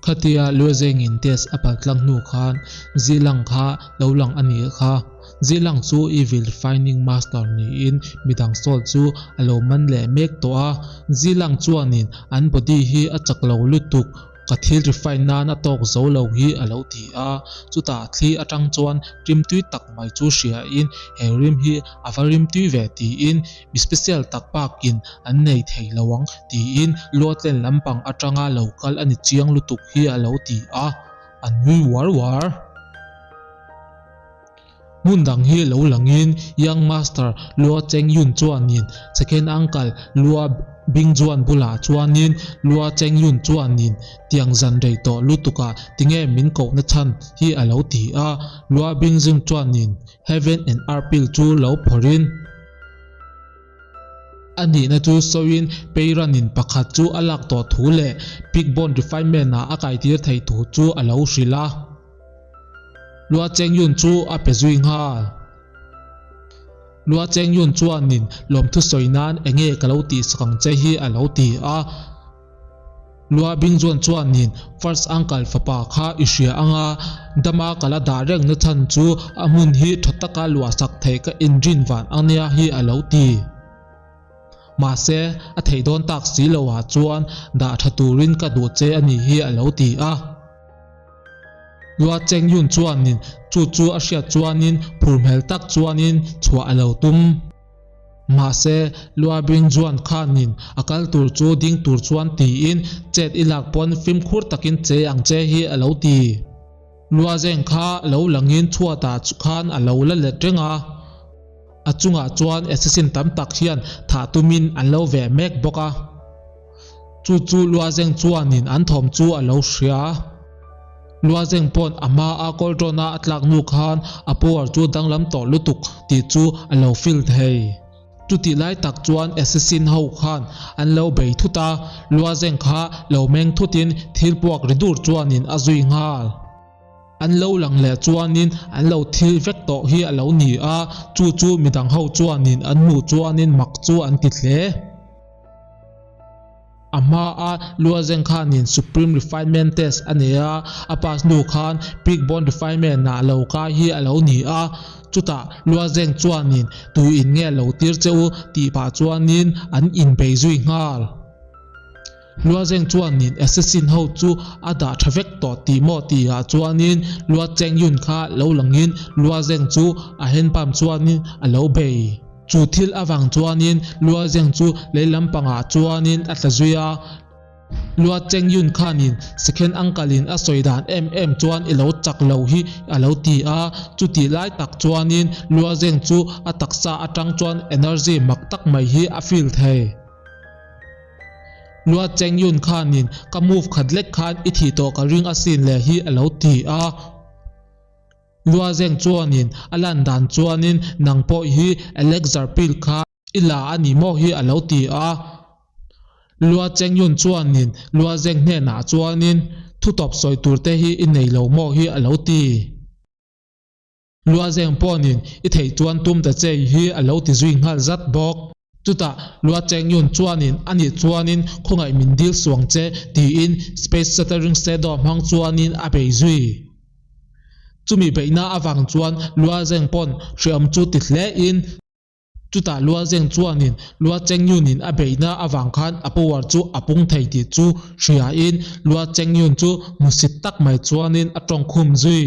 Khatia Luazengin test a paltlang hnu khan Zilang kha lo lang a nih kha. Zilang chu Evil Refining Master niin midang soul chu a lo man leh mek tawh a. Zilang chuanin an body hi a chak lo lutuk, ka thil refine nan a tawk zo lo hi a lo ti a. Chutah thli atang chuan rim tui tak mai chu hriain he rim hi a va rim tui ve tiin mi special tak bakin an nei thei lo ang tiin Luatlen lampang atanga lo kal a ni chiang lutuk hi a lo ti a, an nui uar uar. Hmun dang hi lo langin Young Master Lua Cheng Yun chuanin Second Uncle Lua Bing Juan bulah chuanin Lua Cheng Yun chuanin tiang zan rei tawh lutukah tinge min kohna chhan hi a lo ti a, Lua Bing Jun chuanin Heaven and Earth pill chu lo phawrhin a nihna chu sawiin Peiranin pakhat chu a lak tawh thu leh Pig Bone Refinement ah a kaitir theih thu chu a lo hrilh a. Lua Cheng Yun chu a pe zui nghal. Lua Cheng Yun chuanin lawmthu sawi nan enge ka lo tihsak ang che hi a lo ti a. Lua Bing Juan chuanin First Uncle fapa kha i hria anga dama ka la dah reng na chhan chu a hmun hi tha taka luahsak theih ka inrin van ania hi a lo ti. Mahse, a theih dawn tak si lo ah chuan dah tha turin ka duh che a nih hi a lo ti a. Lua Cheng Yun chuanin chu chu a hriat chuanin phur hmel tak chuanin chhuah a lo tum. Mahse, Lua Bing Juan khanin a kal tur chu ding tur chuan tiin chet i lak pawn fimkhur takin che ang che hi a lo ti. Lua Zeng kha lo langin chhuatah khan a lo la let reng a. A chungah chuan assassin tam tak hian thah tumin an lo veh mek bawk a. Chu chu Luazeng chuanin an thawm chu a lo hria. Luazeng pawn a hma a Coltron-a a tlak hnu khan a power chu danglam tawh lutuk tih chu a lo feel thei. Chutih lai tak chuan assassin ho khan an lo bei thut a, Luazeng kha lo meng thutin thil puak ri dur chuanin a zui nghal. An lo lang leh chuanin an lo thil vek tawh hi a lo ni a, chu chu midang ho chuanin an hmuh chuanin mak chu an ti hle. A hmaa Luazeng khanin Supreme Refinement Test a nei a, a pass hnu khan Peak Bone Refinement ah lo kai hi a lo ni a. Chutah Luazeng chuanin tuin nge lo tir che u tih pah chuanin an inbei zui nghal. Luazeng chuanin assassin ho chu a dah tha vek tawh tih maw tihah chuanin Lua Cheng Yun kha lo langin Luazeng chu a hand pump chuanin a lo bei. Chu thil avang chuanin Lua Zeng chu lei lampangah chuanin a tla zui a. Lua Cheng Yun khanin Second Uncle in a sawi dan em em chuan i lo chak lo hi a lo ti a. Chutih lai tak chuanin Lua Zeng chu a taksa atang chuan energy mak tak mai hi a feel thei. Lua Cheng Yun khanin ka move khat lek khan i thih tawh ka ring asin le hi a lo ti a. Luazeng chuanin a lan dan chuanin nang pawh hi Alexar pil kha i la a ni maw hi a lo ti a. Lua Cheng Yun chuanin Luazeng hnenah chuanin thutawp sawi tur te hi i nei lo maw hi a lo ti. Luazeng pawnin i theih chuan tum ta che hi a lo ti zui nghal zat bawk. Chutah Lua Cheng Yun chuanin a nih chuanin khawngaih min dil suang che tiin Space Shattering Shadow hmang chuanin a bei zui. Chumi beihna avang chuan Lua Zeng pawn hreawm chu ti hle in, chutah Lua Zeng chuanin Lua Cheng Yun in a beihna avang khan a power chu a pung thei tih chu hria in Lua Cheng Yun chu hmusit tak mai chuanin a tawngkhum zui.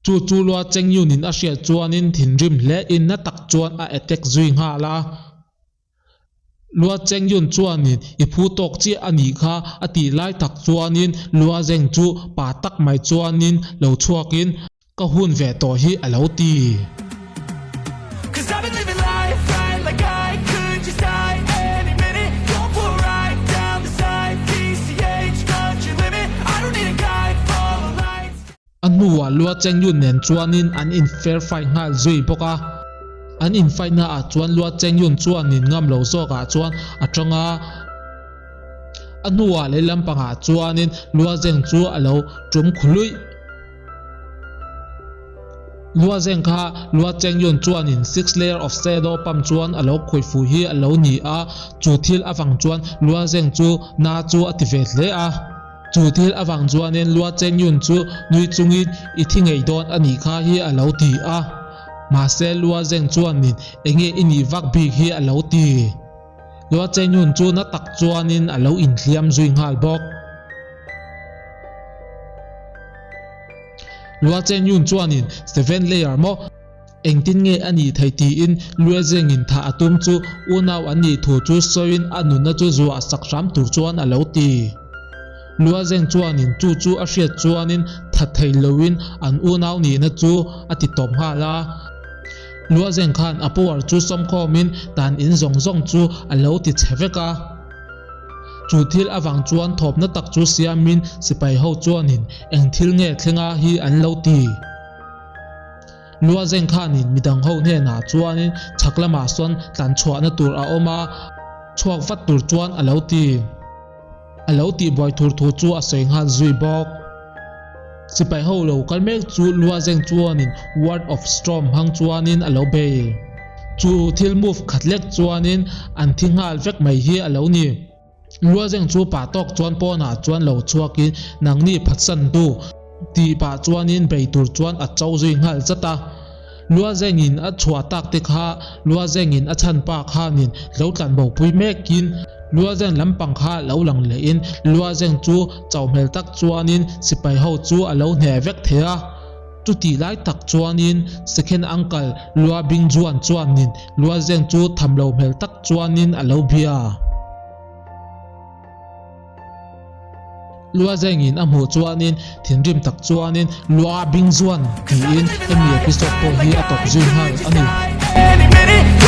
Chu chu Lua Cheng Yun in a hriat chuanin thinrim hle in na tak chuan a attack zui nghal a. Lua Cheng Yun chuanin i phu tawk chiah a nih kha a tih lai tak chuanin Lua Zeng chu pa tak mai chuanin lo chhuakin ka hun ve tawh hi a lo ti. A hnuah Lua Cheng Yun nen chuanin an in fair fight nghal zui bawk a. An in fight na ah chuan Lua Cheng Yun chuanin ngam lo zawk ah chuan a tang a. A hnuah lehlam pangah chuanin Lua Zeng chu a lo tum khuluih. Lua Zeng kha Lua Cheng Yun chuanin Six Layer of Shadow pump chuan a lo khawih fuh hi a lo ni a, chu thil avang chuan Lua Zeng chu na chu a ti ve hle a. Chu thil avang chuanin Lua Cheng Yun chu nui chungin i thi ngei dawn a nih kha hi a lo ti a. Mahse Lua Zeng chuanin enge i nih vak bik hi a lo ti. Lua Cheng Yun chu na tak chuanin a lo inhliam zui nghal bawk. Lua Chen Yun chuanin Seven Layer maw engtin nge a nih theih tiin Lue Zengin thah a tum chu unau an nih thu chu sawiin a nunna chu zuah sak hram tur chuan a lo ti. Lua Zeng chuanin chu chu a hriat chuanin that thei loin an unau nihna chu a ti tawp nghal a. Lua Zeng khan a power chu sawmkhawmin dan in zawng zawng chu a lo ti chhe vek a. Chu thil avang chuan thawpna tak chu siamin sipai ho chuanin eng thil nge thlenga hi an lo ti. Luazeng khanin midang ho hnenah chuanin chhak lamah sawn tlan chhuahna tur a awm a, chhuak vat tur chuan a lo ti. A lo tihbuai tur thu chu a sawi nghal zui bawk. Sipai ho lo kal mek chu Luazeng chuanin Word of Storm hmang chuanin a lo bei. Chu thil move khat lek chuanin an thi nghal vek mai hi a lo ni. Luazeng chu pah tawk chuan pawnah chuan lo chhuakin nangni phatsan tu tih pah chuanin bei tur chuan a cho zui nghal zat a. Luazengin a chhuah tak te kha Luazengin a chhan pa khanin lo tlan bo pui mekin Luazeng lampang kha lo lang lehin Luazeng chu chauh hmel tak chuanin sipai ho chu a lo hneh vek thei a. Chutih lai tak chuanin Second Uncle Lua Bing Juan chuanin Luazeng chu tham lo hmel tak chuanin a lo bia. Lua Zengin a hmuh chuanin thinrim tak chuanin Lua Bing Juan tiin hemi episode pawh hi a tawp zui nghal a ni.